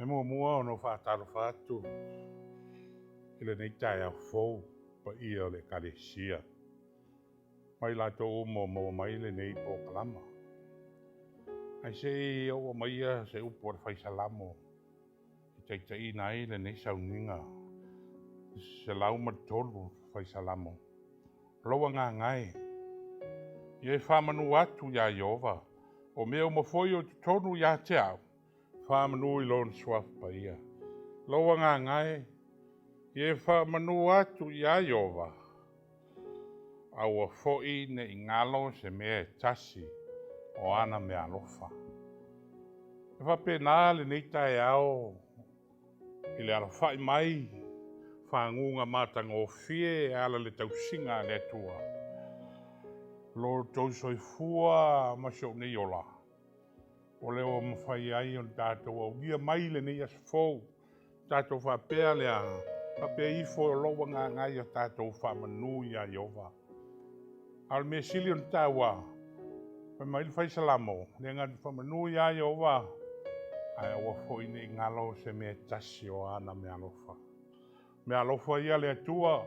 E muamua ona ou faatalofa atu i lenei taeao fou paia o le Ekalesia ma i latou uma o maua mai lenei polokalama. Ae se i ou aumaia se upu a le Fai Salamo e taitaiina ai lenei sauniga 103 Fai Salamo. Lou agaga e, ia e faamanu atu iā Ieova, o mea uma foi o i totonu ia te au, faamanu i Lona Suafa Paia. Lou agaga e, ia e faamanu atu iā Ieova, aua foi ne i galo se mea e tasi o ana meaalofa. E faapena lenei taeao i le alafai mai faguga matagofie e ala i le tausiga a le Atua. Lo outou soifua ma si ou nei ola, o lea ua mafai ai ona tatou aulia mai lenei aso fou, tatou faapea lea, faapea ifo o lou agaga ia tatou faamanu ia Ieova. A o le mea sili ona taua, fai mai le Fai Salamo, le gata faamanu iā Ieova, ae aua foi ne i galo se mea e tasi o ana meaalofa. Meaalofa ia a le Atua,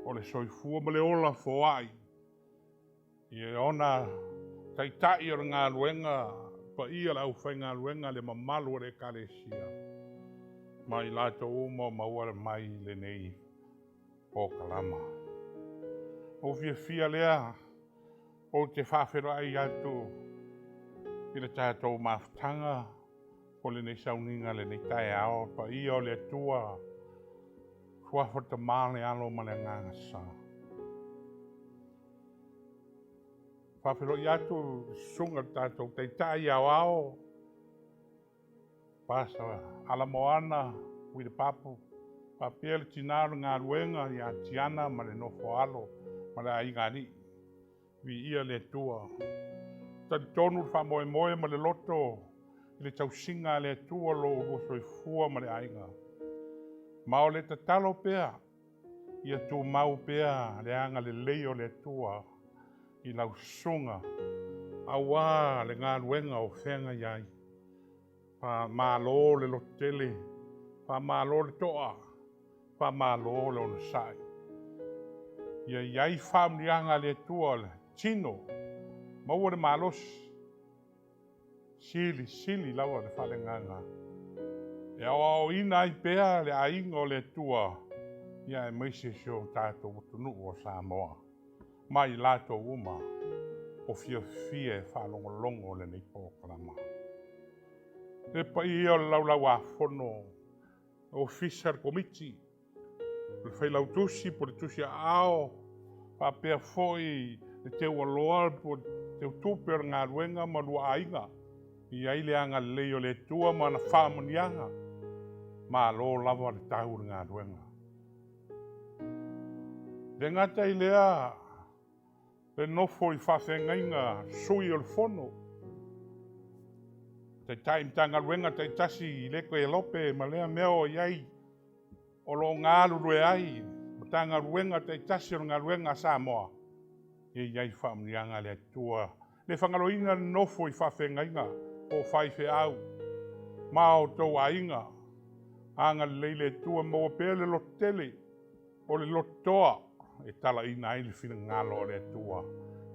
o le soifua ma le ola foai, i ona taitai o le galuega paia o le aufaigaluega, le mamalu o le Ekalesia, ma i latou uma o maua mai lenei polokalama. Ua ou fiafia lea ou te faafeiloai atu i le tatou mafutaga o lenei sauniga lenei taeao, paia o le Atua, Suafa le Tama, le Alo ma le Agaga Sa. Faafeiloai atu i le susuga i le tatou Taitai Aoao, Pastor Alamoana Tuilepapo, faapea le tina o le galuega ia Tiana ma le nofo a alo ma le aiga alii. Viia le Atua. Talitonu le faamoemoe ma le loto i le tausiga a le Atua lo oulua soifua ma le aiga. Ma o le tatalo pea, ia tumau pea le agalelei o le Atua i lau susuga, auā le galuega o feagai ai. Faamalo le lototele, faamalo le to'a, faamalo le onosai. Ia i ai faamanuiaga a le Atua le tino, maua le malosi, silisili lava le faaleagaga e aoaoina ai pea le aiga o le Atua, ia aemaise si o tatou atunuu o Samoa, ma i latou uma o fiafia e faalogologo lenei polokalama. Le paia o le Laulau-a-Fono, Ofisa o le Komiti, o le Failautusi po o le Tusiaao, faapea foi le Teualoa po o le Teutupe o le galuega ma lua aiga, e i ai le agalelei o le Atua ma ana faamanuiaga, malo lava le tau i le galuega. E le gata i lea, le nofo i faafeagaiga sui o le Fono, Taitai Matagaluega taitasi i lea kelope ma lea mea o i ai, o lo o galulue ai Matagaluega taitasi o le galuega a Samoa, e i ai faamanuiaga a le Atua. Le faagaloina le nofo i faafeagaiga po o faifeau ma outou aiga, agalelei le Atua, maua pea le lototele o le lototoa e talaina ai le finagalo o le Atua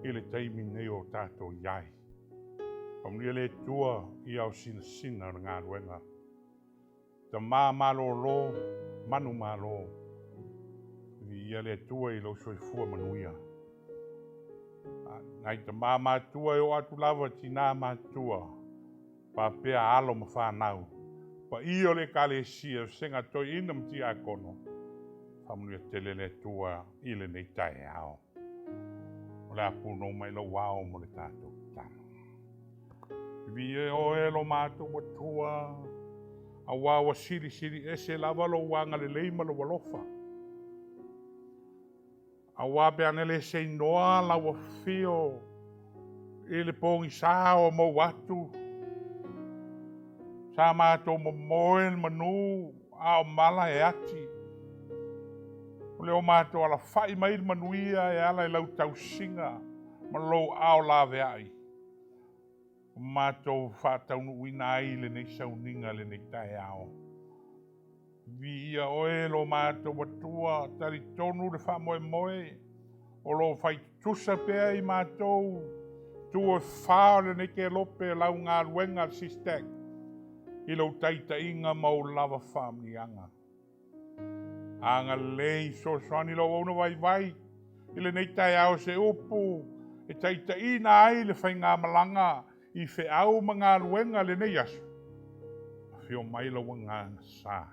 i le taimi nei o tatou i ai. Faamanuia le Atua i ao sinasina o le galuega. Tama malolo, manu malo, viia le Atua i lou soifua manuia. Nai tama matua e oo atu lava tina matua, faapea alo ma fanau, paia o le Ekalesia, Vasega Toeaina ma Tiakono, faamanuia tele le Atua i lenei taeao. O le a punou mai lou ao mo le tatou tatalo. Viia oe lo matou Atua, auā ua silisili ese lava lou agalelei ma lou alofa. Auā pe ana le seinoa lau afio i le pogisa o mou atu, sa matou momoe le manu a o mala e ati. O le o matou alafai mai le manuia e ala i lau tausiga ma lou ao laveai. Ua matou faataunuuina ai lenei sauniga lenei taeao. Viia oe lo matou Atua, talitonu le faamoemoe o lo o fai tutusa pea i matou tu e fa o lenei kelope lau galuega a le SISTEC i lou taitaiga ma ou lava faamanuiaga. Agalelei fesoasoani lou auauna vaivai i lenei taeao se upu e taitaiina ai le faigamalaga i feau ma galuega lenei aso. Afio mai lau Agaga Sa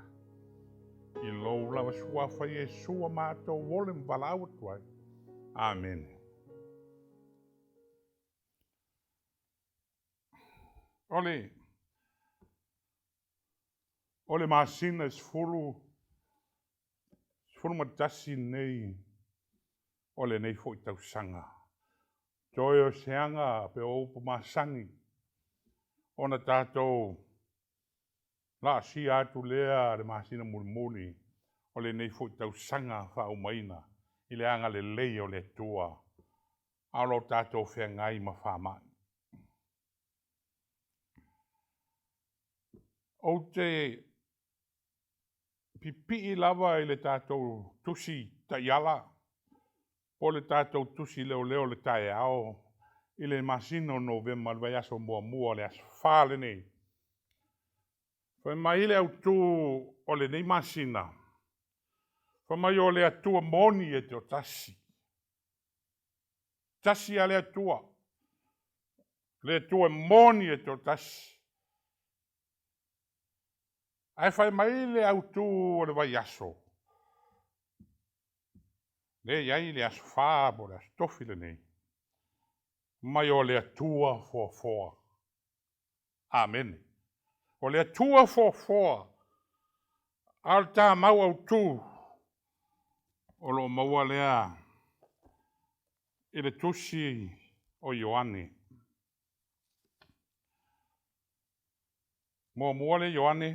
i lou lava suafa Iesu ua matou ole ma valaau atu ai. Amene. O le O le masina e 11 lenei o lenei foi tausaga. Toe o se aga pe o upu masani ona tatou laasia atu lea le masina mulimuli o lenei foi tausaga faaumaina i le agalelei o le Atua, a o lo o tatou feagai ma faamai. Ou te pipii lava i le tatou tusi taiala po o le tatou tusi leoleo o le taeao i le masina o Novema, le vaiaso muamua, le aso 4 lenei. Fai mai le autu o lenei masina, fai mai o le Atua moni e toatasi. Tasi lava le Atua, le Atua moni e toatasi. Ae fai mai le autu o le vaiaso, lea e i ai le aso 4 po o le aso Tofi lenei, mai o le Atua foafoa. Amene. O le Atua foafoa, a o le tamau autu o lo o maua lea i le tusi o Ioane. Muamua le Ioane,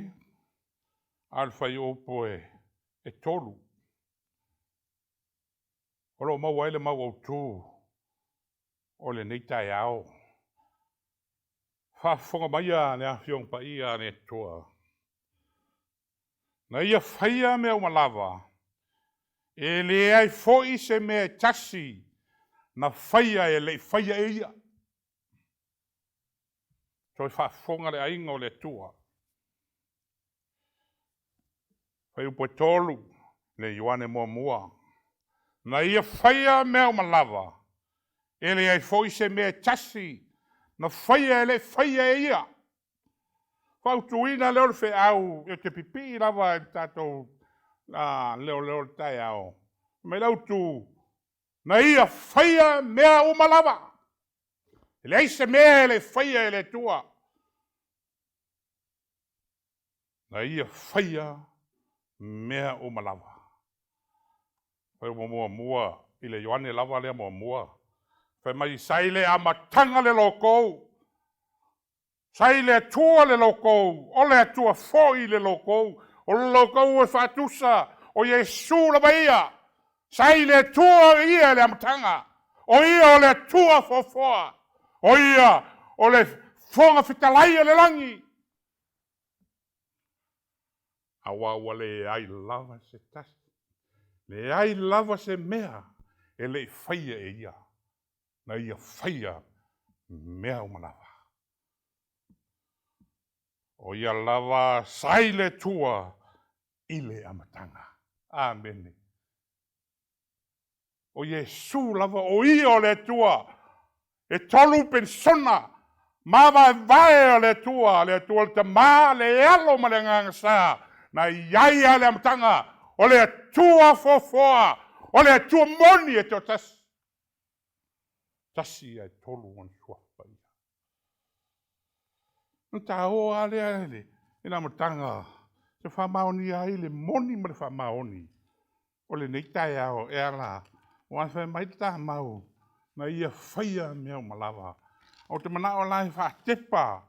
a o le fuaiupu e 3. O lo o maua ai le mau autu o lenei taeao. Faafofoga maia le Afioga Paia a le Atua. Na ia faia mea uma lava, e leai foi se mea e tasi na faia e le i faia e ia. Toe faafofoga le aiga o le Atua. Fuaiupu e 3, le Ioane muamua. Na ia faia mea uma lava, e leai foi se mea e tasi na faia e le i faia e ia. Fautuaina lea o le feau, ou te pipii lava i le tatou leoleo o le taeao. Fai mai le autu, na ia faia mea uma lava. E leai se mea e le i faia e le Atua. Na ia faia mea uma lava. Fuaiupu muamua i le Ioane lava lea muamua. Fai mai, sa i le amataga le logou, sa i le Atua le logou, o le Atua foi le logou. O le logou e faatusa, o Iesu lava ia. Sa i le Atua ia i le amataga. O Ia o le Atua foafoa. O Ia o le Fofoga Fetalai o le lagi. Aua ua leai lava se tasi, leai lava se mea e le i faia e ia, na ia faia mea uma lava. O ia lava sa i le Atua i le amataga. Amene. O Iesu lava, o ia o le Atua. E tolu perisona mavaevae o le Atua, le Atua le Tama, le Alo ma le Agaga Sa, na i ai lava i le amataga, o le Atua foafoa, o le Atua moni e toatasi. Tasi ae tolu Ona Suafa Paia. Ona taoa lava lea i le amataga e faamaonia ai le moni ma le faamaoni o lenei taeao e ala, aua fai mai le tamau, na ia faia mea uma lava. Ou te manao la e faatepa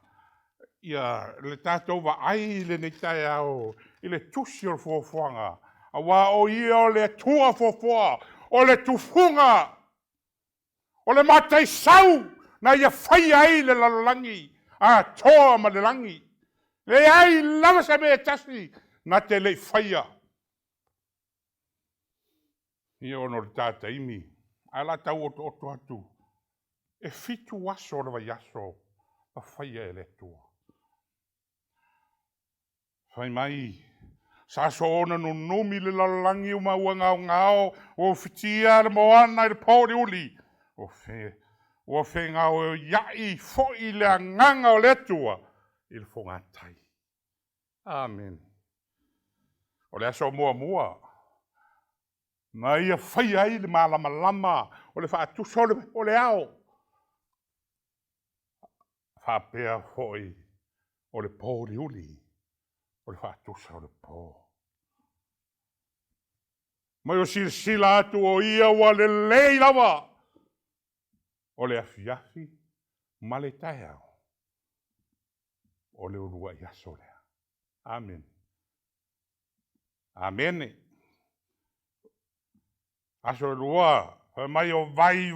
ia le tatou vaai i lenei taeao i le tusi o le foafoaga, aua o Ia o le Atua foafoa, o le tufuga, o le mataisau na ia faia ai le lalolagi. atoa ma le lagi. Leai lava se mea e tasi na te le i faia. Ia ona o le ta taimi, ae o le a tau otooto atu, e 7 aso o le vaiaso na faia e le Atua. Fai mai, sa soona nunumi le lalolagi ma ua gaogao, ua ufitia le moana i le pouliuli, ua fegaoiai foi le agaga o le Atua i le fogatai. Amene. O le aso muamua, na ia faia ai le malamalama o le faatusa o le ao, faapea foi o le pouliuli o le faatusa o le po. Ma ua silasila atu o ia ua lelei lava, o le afiafi ma le taeao, o le uluai aso lea. Amene. Amene. Aso e 2, fai mai o vai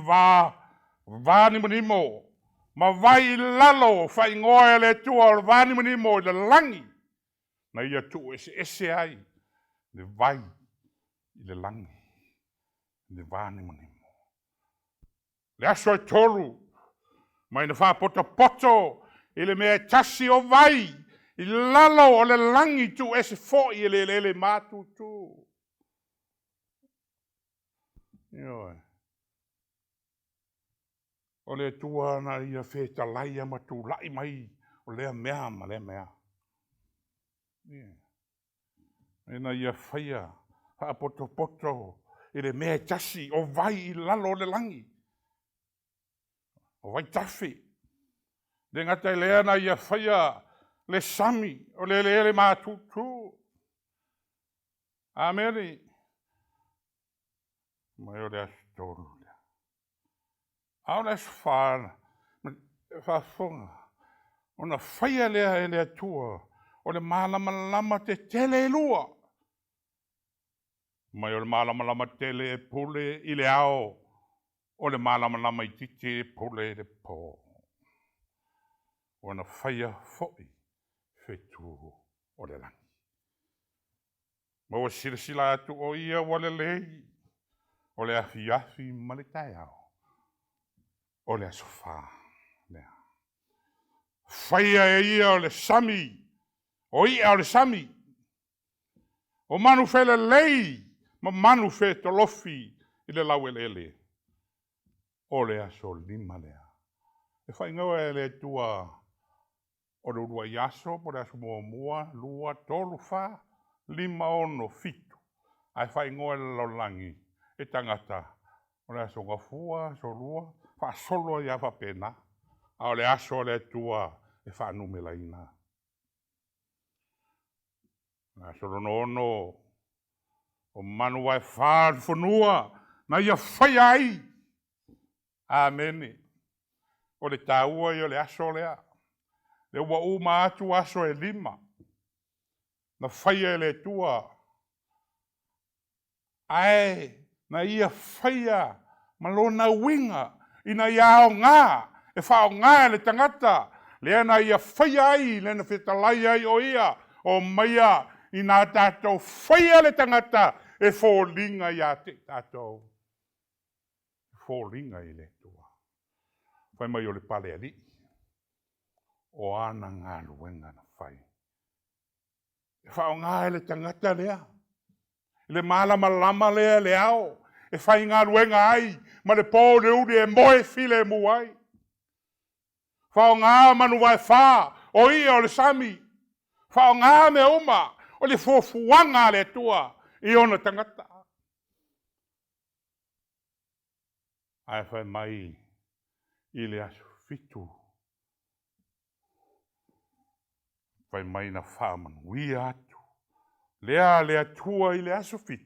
vanimonimo ma vai i lalo, faaigoa e le Atua o le vanimonimo i le lagi, na ia tuueseese ai le vai i le lagi, le vanimonimo. Le aso e 3, mai na faapotopoto i le mea e tasi o vai i lalo o le lagi, tuu ese foi e le eleele matutu. Ioe. O le Atua na Ia fetalai ma tulai mai o lea mea ma lea mea. Ina ia faia faapotopoto i le mea e tasi, o vai i lalo o le lagi, o vaitafe. E le gata i lea na ia faia le sami, o le eleele matutu. Amene. Ma o le aso 3 lea. A o le aso 4, e faafofoga, ona faia lea e le Atua o le malamalama tetele e 2. Fai mai o le malamalama tele e pule i le ao, o le malamalama itiiti e pule i le po. Ua na faia foi fetu o le lagi. Ma ua silasila atu o ia ua lelei, o le afiafi ma le taeao, o le aso 4 lea. Faia e ia o le sami, o i'a o le sami, o manufelelei ma manufetolofi i le laueleele, o le aso 5 lea. E faaigoa e le Atua o le uluai aso po o le aso 1, 2, 3, 4, 5, 6, 7, ae faaigoa e le lalolagi e tagata, o le Aso Gafua, Aso Lua, faasolo ai lava faapena. A o le aso a le Atua e faanumeraina. O le aso lona 6, o manu vaefa o le fanua na ia faia ai. Amene. O le taua ia o le aso lea. O lea ua uma atu aso e 5 na faia e le Atua, ae na ia faia ma lona uiga ina ia aoga e faaaoga e le tagata, lea na ia faia ai, lea na fetalai ai o Ia, omaia ina tatou faia le tagata e foliga ia te i tatou, e foliga i le Atua. Fai mai o le palealii o ana galuega na fai. E faaaoga e le tagata lea le malamalama lea i le ao, e faigaluega ai ma le po o le uli e moe filemu ai. Faaaoga manu vaefa o ia o le sami, faaaoga mea uma, o le fuafuaga a le Atua i ona tagata. Ae fai mai i le aso 7, fai mai na faamanuia atu lea le Atua i le aso 7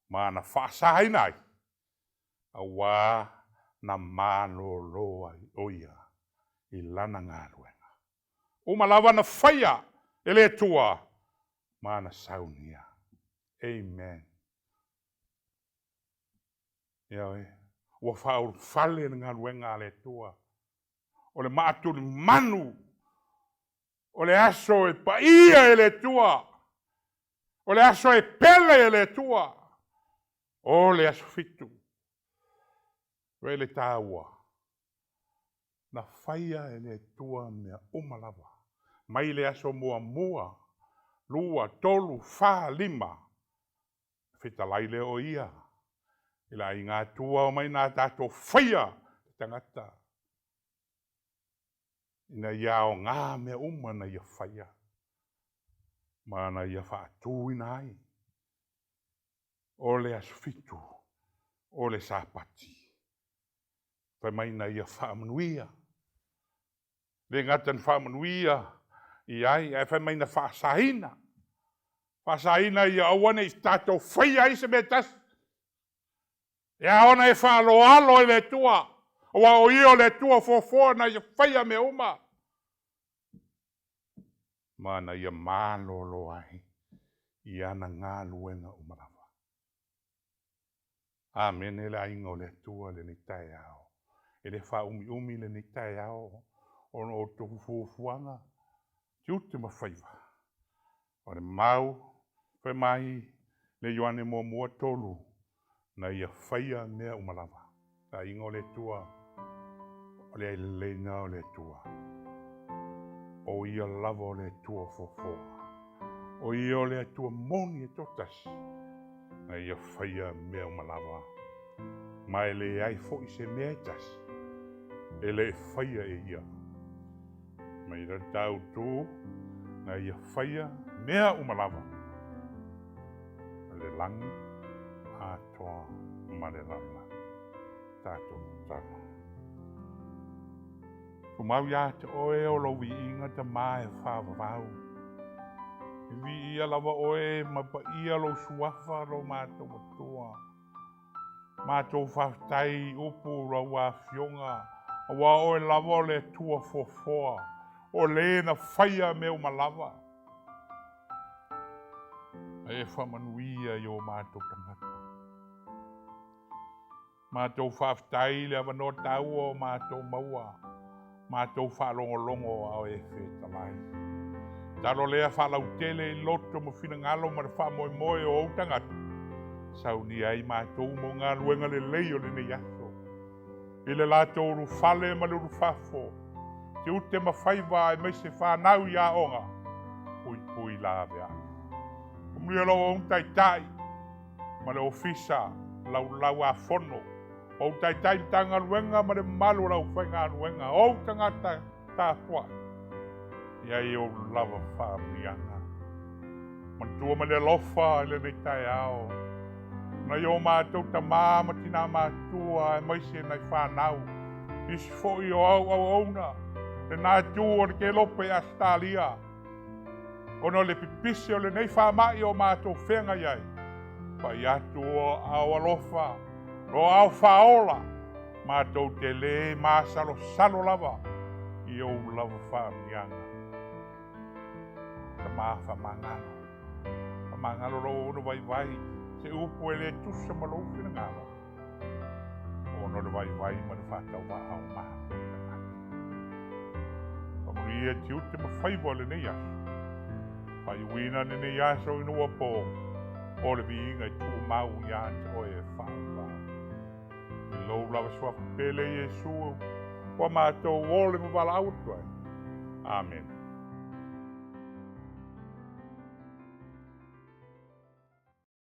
ma na faasaina ai, aua na malolo ai o ia i lana galuega. Uma lava ona faia e le Atua ma na saunia. Amen. Ioe, ua faaulufale le galuega a le Atua. O le maatulimanu, o le aso e paia e le Atua, o le aso e pele e le Atua, o le aso fitu. Vaai le taua, na faia e le Atua mea uma lava, mai le aso 1, 2, 3, 4, 5, fetalai lea o Ia i le aiga Atua, omai ina tatou faia tagata, ina ia aoga mea uma na ia faia, ma na ia faatuina ai. O le aso 7, o le Sapati, fai mai na ia faamanuia. E le gata ina faamanuia i ai, ae fai mai na faasaina, faasaina ia aua ne i tatou faia ai se mea e tasi. E ao ona e faaaloalo i le Atua, aua o Ia o le Atua foafoa na ia faia mea uma, ma na ia malolo ai i ana galuega uma lava. Amene le aiga o le Atua i lenei taeao. E le faaumiumi lenei taeao ona o outou fuafuaga, tiute ma faiva. O le mau fai mai le Ioane 1:3, na ia faia mea uma lava. Le aiga o le Atua, o le ailelei lena o le Atua. O Ia lava o le Atua foafoa. O Ia o le Atua moni e toatasi, na ia faia mea uma lava. Ma e leai foi se mea e tasi e le faia e Ia. Mai le tautu na ia faia mea uma lava. Le lagi atoa ma le lalolagi. Tatou tatalo. Tumau ia te oe o lou viiga Tama e faavavau. E viia lava oe ma paia lou suafa lo matou Atua. Matou faafetai i upu lau Afioga, aua o oe lava o le Atua foafoa, o le na faia mea uma lava. E faamanuia i o matou tagata. Matou faafetai i le avanoa taua o matou maua, matou faalogologo a o e fetalai. Talo lea faalautele i loto ma finagalo ma le faamoemoe o ou tagata, saunia ai matou mo galuega lelei o lenei aso. I le latou ulufale ma le ulufafo, tiute ma faiva aemaise fanau i aoga, puipui laveai. Faamanuia lou ou taitai ma le ofisa laulau a fono, ou taitai Matagaluega ma le mamalu o le aufaigaluega, ou tagata tapuai, ia i ou lava faamanuiaga. Manatua ma le alofa i lenei taeao, nai o matou tamā ma tinā matua aemaise nai fanau, nisi foi o au auauna, lena itu o le kelope i Ausetalia, ona o le pipisi o lenei faamai o matou feagai ai, pai atu o aao alofa, o aao faaola, matou te le masalosalo lava i ou lava faamanuiaga. Tama faamagalo, faamagalo lou auauna vaivai, se upu e le tusa ma lou finagalo, ona o le vaivai ma le faatauvaa o matou tagata. Faamanuia tiute ma faiva o lenei aso, faaiuina lenei aso ina ua po, o le viiga e tuumau ia te oe e faavavau. I lou lava suafa pele Iesu, ua matou ole ma valaau atu ai. Amene.